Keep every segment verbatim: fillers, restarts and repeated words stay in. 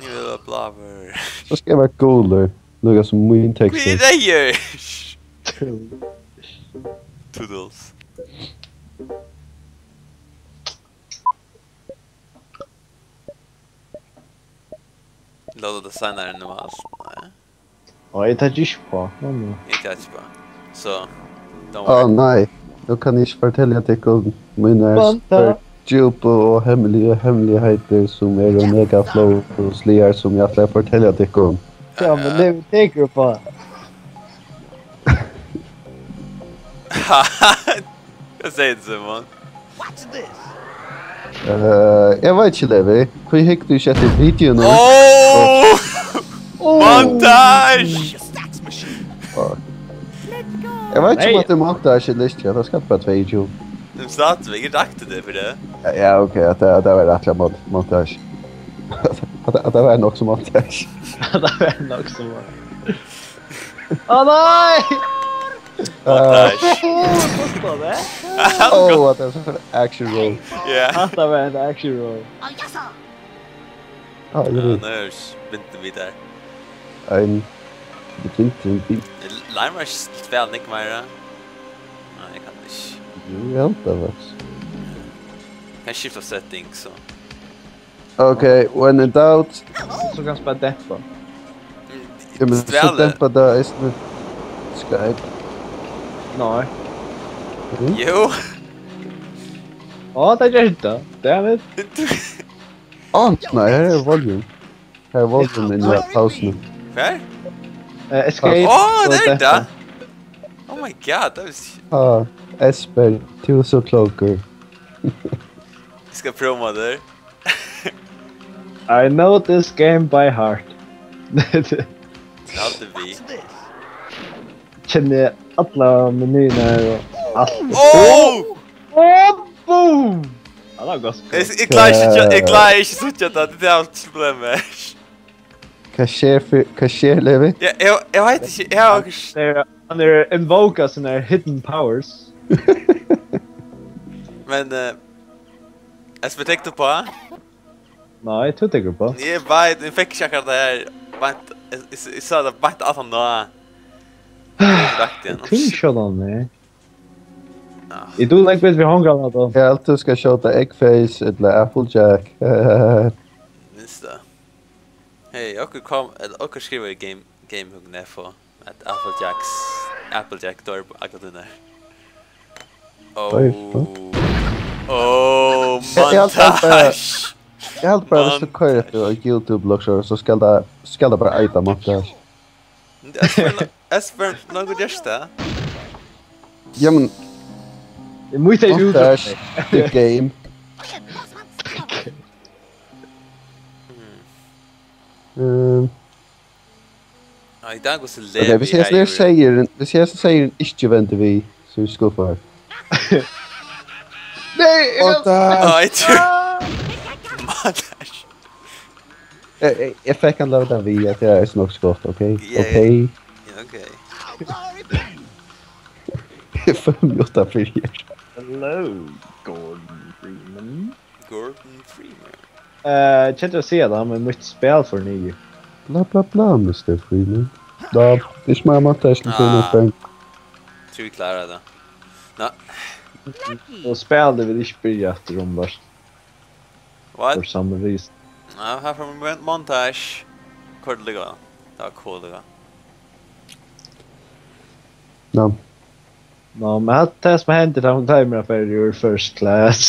Eg vil vera bláur. So skal eg vera gulur. Líka sum mín tekstur. Hví er reyður? Toodles. Lóta tað seinari enn normalt. Nei. Á, eg taki ikki upp á. Nei, nei. Eg taki ikki upp á. So, don't Á, worry. Nei. Nú kann eg ikki fortelja tykkum mínar Fanta. Djúpu og hemmeligu hemmeligheiter, sum eru mega flóðsligar, sum eg ætli at fortelja tykkum. Ja, men Levi tekur upp á. Hvat sigur tú, Simon? Eh, eg veit ikki, Levi. Hví hyggur tú ikki eftir videoini? Oh! Montage! Eg veit ikki um Nei. At tað er montage ella ikki, tað skal bara tveyogtjúgu. Men stadigvæk, eg rakti teg fyri tað. Ja, ja, ok, at tað, at tað var rættiliga mon-, montage. At tað, at tað var nokk so montage. Ja, tað var nokk so montage. Á nei! Montage. Åh, kosta det? Oh, at tað er so action roll. Ja. At tað var ein action roll. Ah, Ja, eg veit. Nú er s-, byrjum vit har. Ein, byrjum vit. Lærir man ikki spæla nógv meira? Nei, eg kann ikki. Jú, eg haldi tað, faktiskt. Kann skifta settings, so. Ok, when in doubt. So kanst bara dempa. Mm, Ja, men so spæla. Dempa tað eisini. Skype. Nei. Mhm. Jú. Á, tað ger tað. Damn it. Á, nei, her er volume. Her er volume inni í pausuni. Hvar? Eh, escape Ó, og der er dempa. Tað. Oh my god, tað er s- Ah, Espen, tú ert so klókur. Eg skal prøva tað. I know this game by heart. Tað er við. Kenni allar menuirnar og alt. Oh! Og boom! Ja, tað var gott. Eg, eg klári ikki, eg klári ikki at síggja tað, tað er alt problemið. Hvat skjer fyri, hvat skjer, Levi? Ja, eg, eg veit ikki, eg havi okkurt Hann er, hann er invoka sínar hidden powers. Men, eh, Espen, tekur tú upp á? Nei, tú tekur upp á. Eg veit, eg fekk ikki akkurát tað har beint, eg, eg, eg sá tað beint aftan á. Eg rakti hann. Tú er sjálvandi. Ah. Eg dugi langt betur við hongran at Eg helt tú skal skjóta Eggface ella Applejack. Minst tað. Hey, okkurt kom, ella okkurt skrivar í Game, Gamehugn F O at Applejacks, Applejack doyr akkurát nú. Oh. Doyr, ha? Oh, Eg, eg helt bara, montage. Eg helt bara, viss tú koyrir eftir á YouTube, Luxor, so skal tað, skal tað bara eita montage. Men tað er Espen, Espen, nokk gerst tað. Ja, men Mítt er út. Montage, the game. Hmm. Ehm. Ja, í dag, hvussu Ok, levi viss eg hesi her seyðurin, viss eg hesi seyðurin ikki vendir við, so eri eg skuffaður. Nei, eg Og kann tað Á, eg trúði. Montage. Eg, eg, eg fekk hann lógin við, at tað er eisini nokk so gott, ok? Yeah. Ok. Ja, ok. Eg føli meg uttanfyri her. Hello, Gordon Freeman. Gordon Freeman. Eh, kjenti at siga tað, men mítt spæl fór niður. Bla, bla, bla, mister Freeman. Bla, ikki meira montage til Freeman Ah. Spang. Trúði eg kláraði tað. Ná. Og spælið vil ikki byrja aftur umvørt. What? For some reason. Ná, her fór mon-, montage. Koyr líka. Tað var cool, líka. Ná. Ná, men hatta, tað sum hendir, tá hon gloymir at fara úr first class.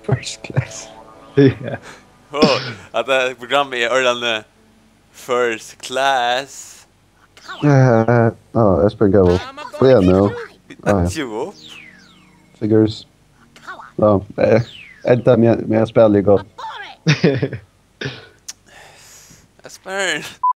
First class. Ja. Ó, at tað programmið er ordiliga first class. Eh, ja, Espen gav upp. Bíða nú. Ah, ja. Jú. Figures. Ja, eh, enda meg, meg at spæla í gott. Espen.